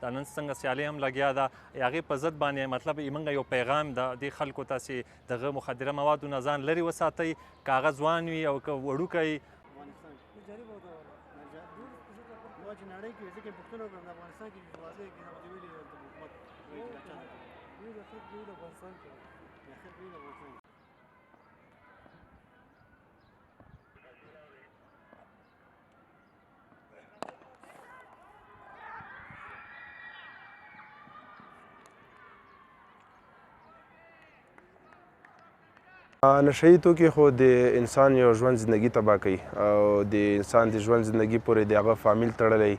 دا نن څنګه سیالي هم لګیا ده، هغې په ضد باندې مطلب موږ یو پیغام ده دې خلکو ته چې دغه مخدره موادو نه ځان لرې وساتئ، که هغه ځوان وي او که وړوکی. نشه یي توکي خو د انسان یو ژوند زندگی تباه کوي او د انسان د ژوند زندگی پورې د هغه فامیل تړلی،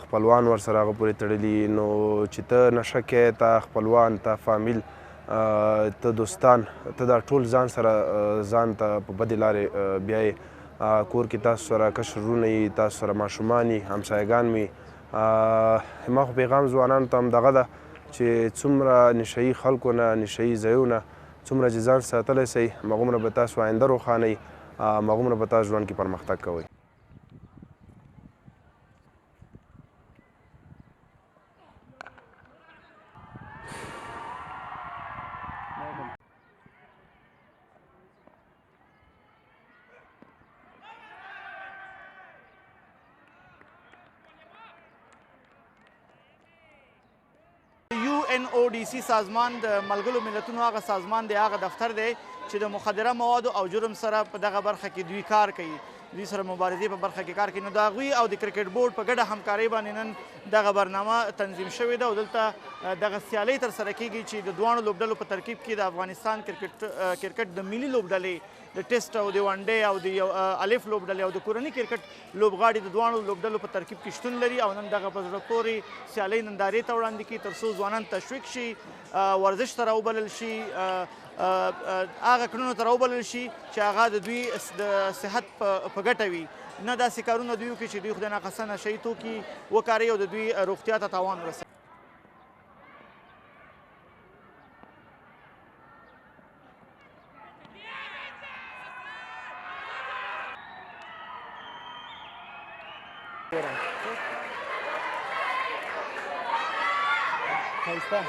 خپلوان ورسره هغه پورې تړلي. نو چې ته نشه کوې، تا خپلوان، تا فامیل، ته دوستان، ته دا ټول ځان سره ځان ته په بدې لارې بیایې. کور کې تاسو سره کشر وروڼه یي، تاسو سره ماشومان یي، همسایهګان وي. ما خو پیغام ځوانانو ته همدغه ده چې څومره نشه یي خلکو نه، نشه یي ځایونه څومره چې ځان ساتلی سئ، هماغومره به تاسو آینده روښانه وي، هماغومره به تاسو ژوند کې پرمختګ کوئ. UNODC سازمان د ملګرو ملتونو هغه سازمان دی، هغه دفتر دی چې د مخدره موادو او جرم سره په دغه برخه کې دوی کار کوي، دوی سره مبارزې په برخه کې کار کوي. نو د هغوی او د کرکټ بورډ په ګډه همکارۍ باندې نن دغه برنامه تنظیم شوې ده او دلته دغه سیالۍ ترسره کیږي چې د دواړو لوبډلو په ترکیب کې د افغانستان کرکټ د ملي لوبډلې د ټیسټ او د ون ډے او د یو الف لوبډلې او د کورني کرکټ لوبغاړي د دواړو لوبډلو په ترکیب کې شتون لري او نن دغه په زړه پورې سیالۍ نندارې ته وړاندې کړي تر څو ځوانان تشویق شي، ورزش ته راوبلل شي، هغه کړنو ته راوبلل شي چې هغه د دوی د صحت په ګټه وي، نه داسې کارونه دوی وکړي چې دوی خدای ناخواسته نشه یي توکي وکاروي او د دوی روغتیا ته تاوان ورسوي. ښایسته.